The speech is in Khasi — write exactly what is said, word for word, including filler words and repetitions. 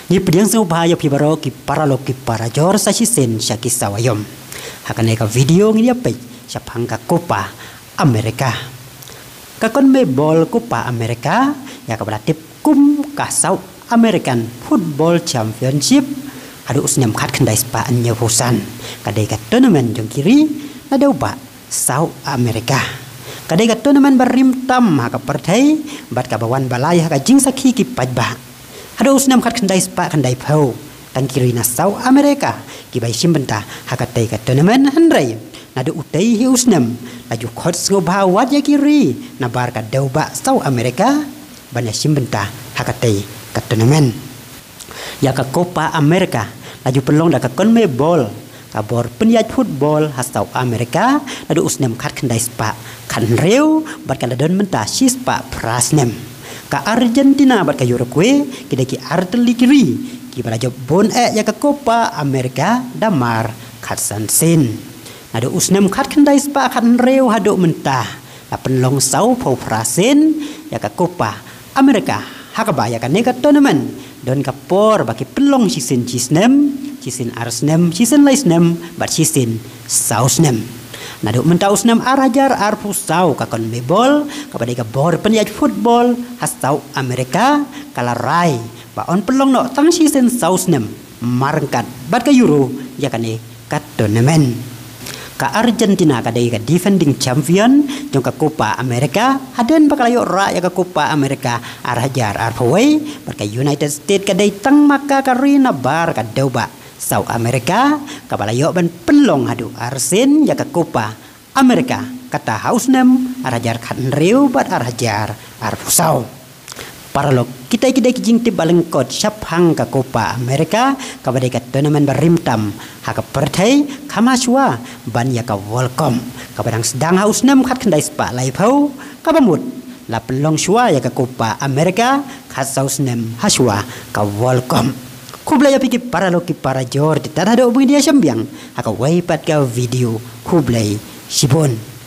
Ngi pdiang sngewbha ïa phi baroh ki paralok ki parajor sa shisien sha ki saw aïom. Ha kane ka video ngin ïa peit shaphang ka Copa America. Ka CONMEBOL Copa America, ïa kaba la tip kum ka South American Football Championship, haduh u snem khatkhyndai spah hynñiewphew san, ka dei ka tournament jong ki ri na dewbah South America. Ka dei ka tournament ba rim tam ha ka pyrthei bad kaba wan ba lai ha ka jingsakhi ki paidbah. Haduh u snem khatkhyndai spah khyndaiphew, tang ki ri na South America kiba ïashim bynta ha katei ka tournament, hynrei naduh utei hi u snem la ju khot sngewbha wat ïa ki ri na bar ka dewbah South America ban ïashim bynta ha katei ka tournament. Ïa ka Copa America la ju pynlong da ka CONMEBOL, ka bor pynïaid football ha South America, naduh u snem khatkhyndai spah khathynriew bad ka la don mynta shispah phra snem. Ka Argentina bad ka Uruguay ki dei ki artylli ki ri kiba la jop bun eh ïa ka Copa America da mar khatsan sien. Naduh u snem khatkhyndai spah khathynriew haduh mynta la pynlong sawphew phra sien ïa ka Copa America, ha kaba ïa kane ka tournament don ka por ba ki pynlong shisien shisnem, shisien ar snem, shisien lai snem bad shisien saw snem. Naduh mynta u snem ar hajar arphew saw, ka CONMEBOL, kaba dei ka bor pynïaid football ha South America, ka la rai ba yn pynlong noh tang shisien saw snem, marryngkat bad ka Euro, ïa kane ka tournament. Ka Argentina ka dei ka defending champion jong ka Copa America, hadien ba ka la ïoh rah ïa ka Copa America ar hajar arphew wei, bad ka United States ka dei tang ma ka ka ri na bar ka dewbah South America kaba la ïoh ban pynlong haduh ar sien ïa ka Copa America, kata ha u snem ar hajar khathynriew bad ar hajar arphew saw. Paralok, kita ki dei ki jingtip ba lyngkot shaphang ka Copa America, kaba dei ka tournament ba rim tam ha ka pyrthei, kham hashwa ban ïa ka World Cup, kaba dang sdang ha u snem khatkhyndai spah laiphew, kaba mut la pynlong shwa ïa ka Copa America khatsaw snem hashwa ka World Cup. Khublei ïa phi ki paralok ki parajor, te tad haduh ba ngin ïa shim biang ha kawei pat ka video. Khublei shibun.